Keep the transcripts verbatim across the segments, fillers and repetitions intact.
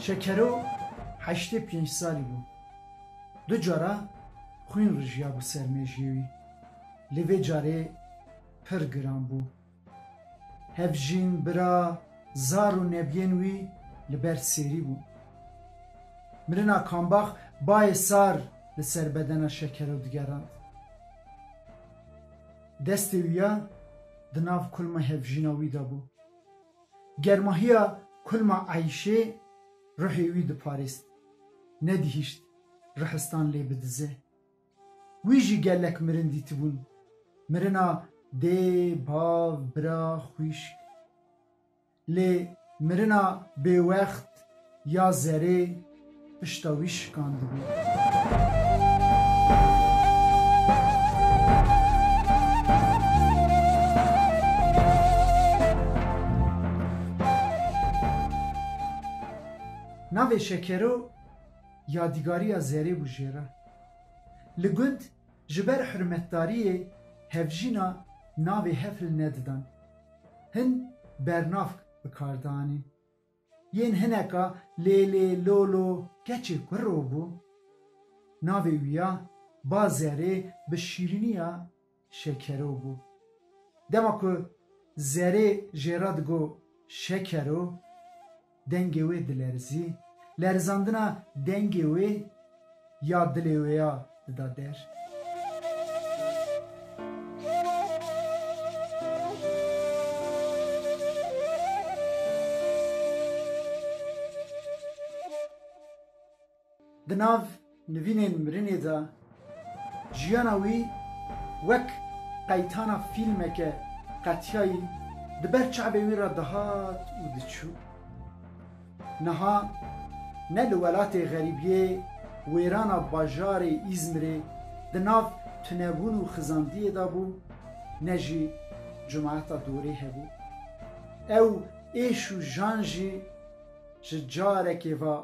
Şekero heştê pênc salî bû. Du cara xwîn rijiyabû ser mêjiyê wî. Lê vê carê pir giran bû. Hevjîn, bira, zar û nebiyên wî li ber sêrî bûn. Mirina Kambax bayê sar li ser bedena Şekero digerand. Destê wî ya di nav kulma hevjîna wî de bû. Germahiya kulma eyşê ruhê wî diparêst. Nedihîşt rihistan lê bidize. Wî jî gelek mirin dîtibûn. Mirina dê, bav, bira, xwîşk. Lê mirina bêwext ya Zerê pişta wî şikandibû. Navê Şekero yadîgariya Zerê bû jê re. Li gund ji ber hurmetdariyê hevjîna navê hev hilnedidan. Hin bernavk bi kar dianîn. Yên hineka lê lê lo lo keçê kuro bû. Navê wî ya ba Zerê bi şîrîniya Şekero bû. Dema ku Zerê jê re digo Şekero, dengê wê dilerzî, lerzandina dengê wê ya dilê wê ya dida der. Di nav nivînên mirinê de jiyana wî wek qeytana fîlmeke qetiyayî di ber çavê wî re dihat û diçû. Niha ne li welatê xerîbiyê wêrana bajarê Îzmirê di nav tunebûn û xizandiyê de bû, ne jî cemaeta dorê hebû. Ew êş û jan jî ji carekê ve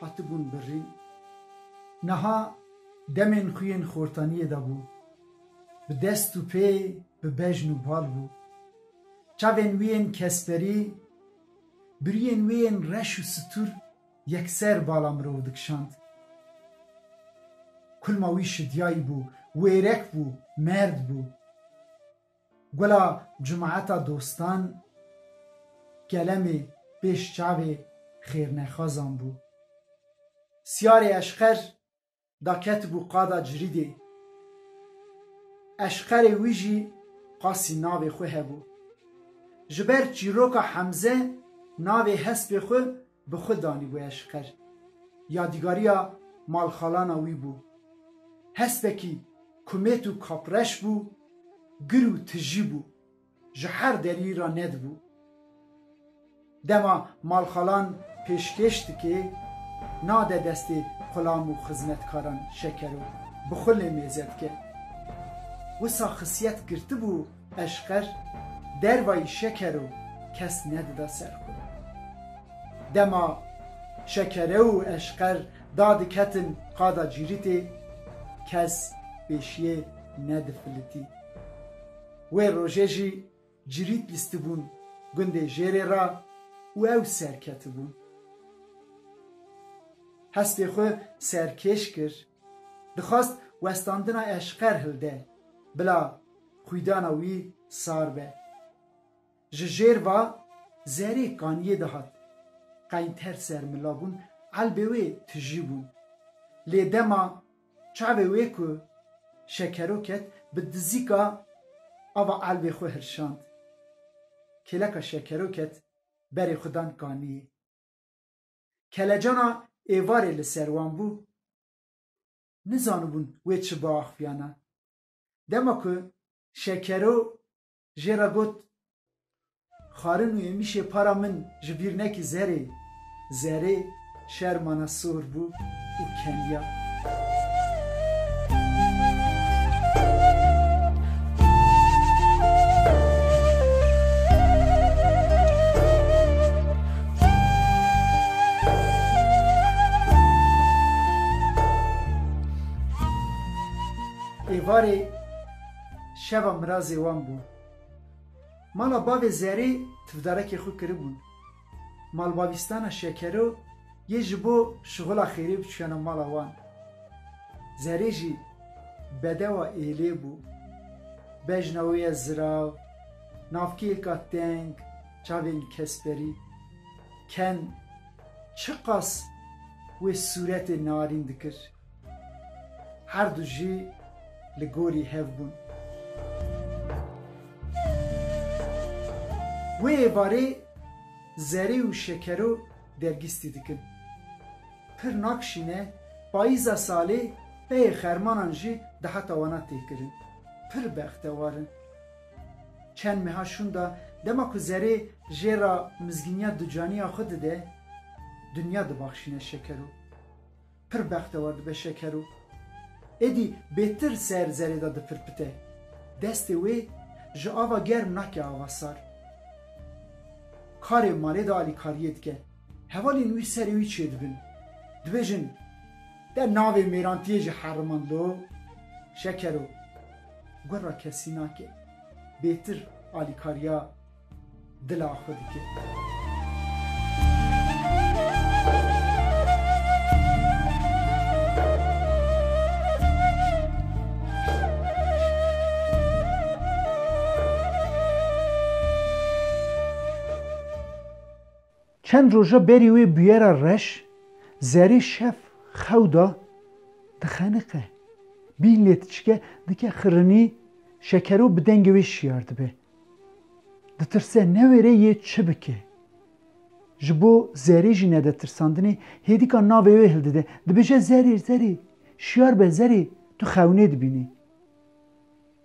hatibûn birîn. Niha demên xwe yên xortaniyê de bû. Bi dest û pê, bi bejn û bal bû. Çavên wî yên kesperî, bi rûyên wî yên reş û stûr yekser bala mirov dikişand. Kulma wî şidiyayî bû, wêrek bû, merd bû. Gula cemaeta dostan, kelemê pêş çavê xêrnexwazan bû. Siyarê Eşqer daketibû qada Cirîdê. Eşqerê wî jî qasî navê xwe hebû. Ji ber çîroka Hemze navê hespê xwe bi xwe danîbû Eşqer. Yadîgariya malxalana wî bû. Hespekî kumêt û kapreş bû, gir û tijî bû. Ji her derî re nedibû. Dema malxalan pêşkêş dike, nade destê xulam û xizmetkaran Şekero, bi xwe lê mêze dike. Wisa xisiyet girtibû Eşqer, dervayî Şekero kes nedida ser xwe. Dema Şekero û Eşqer dadiketin qada Cîrîtê, kes pêşiyê nedifilitî. Wê rojê jî Cirît lîstibûn gundê jêrê re û ew serketibûn. Hespê xwe serkêş kir, dixwast westandina Eşqer hilde, bila xwîdana wî sar be. Ji jêr ve zerê kaniyê dihat. Qeynter ser mila bûn, elbê wê tijî bûn. Lê dema çavê wê ku Şekero ket, bi dizîka ava elbê xwe hirşand. Kêleka Şekero ket, berê xwe dan kaniyê. Kelecana êvarê li ser wan bû. Nizanibûn wê çi biaxiviyana. Dema ku Şekero jê re got, "Xwarin û êmîşê para min ji bîr nekî zerê." Zerê şermana sor bû û keniya. Êvarê şeva mirazê wan bû. Mala bavê Zerê tivdarekê xwe kiribûn. Malbavîstana Şekero Yê ji bo şixula xêrê biçûyana mala wan. Zerê jî bedewa êlê bû. Bejna wê ye zirav, navkêlka teng, çavên kesperî. Ken çiqas wê sûretê narîn dikir. Her du jî li gorî hev bûn. Wê êvarê Zerê û Şekero dergîstî dikin. Pir nakşîne, payîza salê peyê xermanan jî diheta wana têkirin. Pir bextewar in. Çend meha şûnda dema ku Zerê jê re mizgîniya ducaniya xwe dide, dinya dibaxşîne Şekero. Pir bextewar dibe Şekero. Êdî bêtir ser Zerê de dipirpite. Destê wê ji ava germ nake ava sar. Karê malê de alîkariyê dike. Hevalên wî serê wî çêdibin. Dibêjin, te navê mêrantiyê jî heriman lo. Şekero, gura kesî nake. Bêtir alîkariya dila xwe dike. Çend roja berî wê bûyera reş, Zerê şev xew da dixeniqe. Bîn lê diçike, dike xirinî, Şekero bi dengê wê şiyar dibe. Ditirse newêre yê çi bike. Ji bo Zerê jî nede tirsandinê, hêdîka navê wê hildide. Dibêje, Zerê, Zerê, şiyar be, Zerê, tu xewnê dibînî.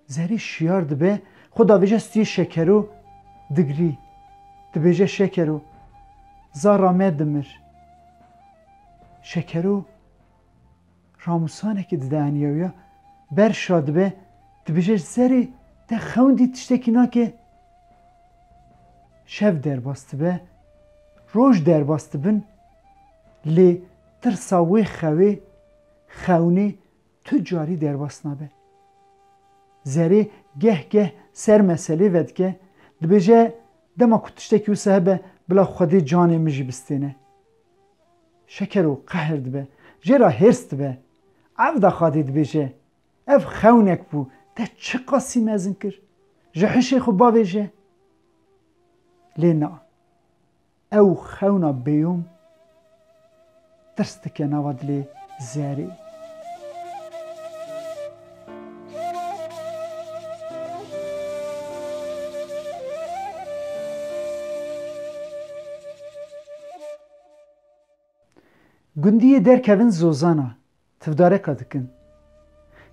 Zerê şiyar dibe, xwe davêje stûyê Şekero, digirî. Dibêje, Şekero, zara me dimir. Şekero ramûsanekê dide eniya wî ya, ber şa dibe, dibêje, Zerê, te xewndî tiştekî nake. Şev derbas dibe, roj derbas dibin, lê tirsa wê xewê, xewnê tu carî derbas nabe. Zerê geh geh ser meselê vedike, dibêje, dema ku tiştekî wisa hebe, bila Xwedê canê min jî bistêne. Şekero qehir dibe, jê re hêrs dibe. Ev da Xwedê dibêje, ev xewnek bû, te çiqasî mezin kir. Ji hişê xwe bavêje. Lê na. Ew xewna bêyom tirs dike nava dilê Zerê. Gundiyê derkevin zozana. Tivdareka dikin.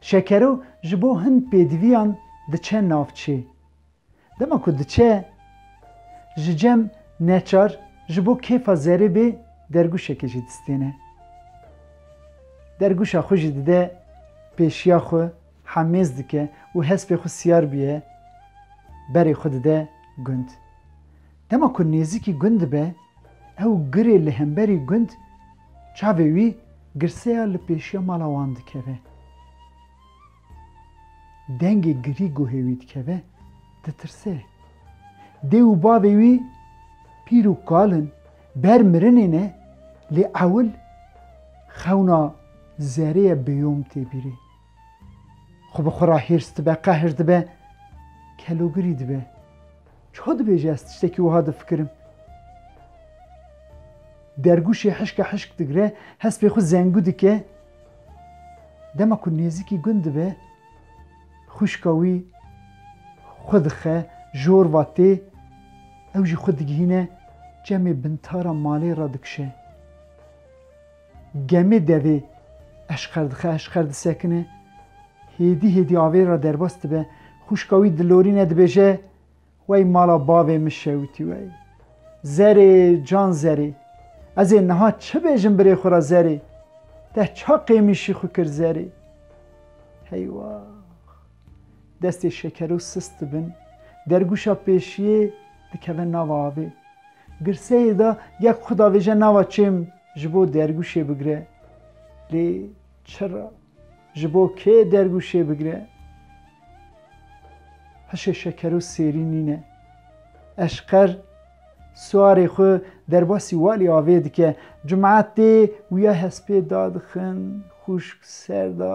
Şekero ji bo hin pêdiviyan diçe navçê. Dema ku diçe, ji cem neçar ji bo kêfa Zerê bê dergûşekê jî distêne. Dergûşa xwe jî dide pêşiya xwe, hemêz dike û hespê xwe siyar bûye, berê xwe dide gund. Dema ku nêzîkî gund dibe, ew girê li hemberî gund çavê wî girseya li pêşiya mala wan dikeve. Dengê girî guhê wî dikeve, ditirse. Dê û bavê wî pîr û kal in, ber mirinê ne, lê ewil xewna Zerê ye bêyom tê bîrê. Xwe bi xwe re hêrs dibe, qehir dibe, kelogirî dibe. Çawa dibêje ez tiştekî wiha difikirim? Dergûşê hişka hişk digire, hespê xwe zengû dike. Dema ku nêzîkî gund dibe, xwişka wî xwe dixe, jor va tê, ew jî xwe digihîne cemê bintara malê re dikişe. Gemê devê eşqer dixe, eşqer disekine, hêdî hêdî avê re derbas dibe, xwişka wî dilorîne dibêje, Wey mala bavê min şewitî wey. Zerê, can Zerê. Ez ê niha çi bêjim birê xwe re Zerê? Te ça qêmîşî xwe kir Zerê? Heywax. Destê Şekero sist dibin. Dergûşa pêşiyê dikeve nava avê. Girseyê de yek xwe davêje nava çêm ji bo dergûşê bigire. Lê çira? Ji bo kê dergûşê bigire? Hişê Şekero sêrî nîne. Eşqer Siwarê xwe derbasî walî avê dike. Cumat tê, wîya hespê dadixin, xûşk ser da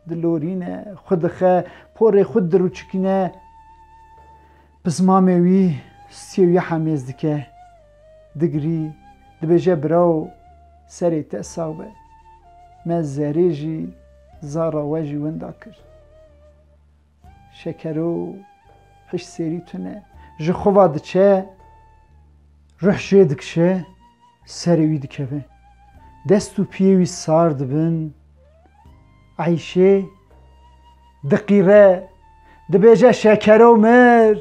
dilorîne, xwe dixe, porê xwe dirûçikîne. Pismamê wî stiyê wî hemêz dike, digirî, dibêje: "Birawo, serê te sax be. Me zerê jî, zara we jî winda kir." Şekero hiş sêrî tune. Ji xwe va diçe, ruh jê dikişe, serê wî dikeve. Dest û piyê wî sar dibin. Eyşê diqîre, dibêje: "Şekero mir,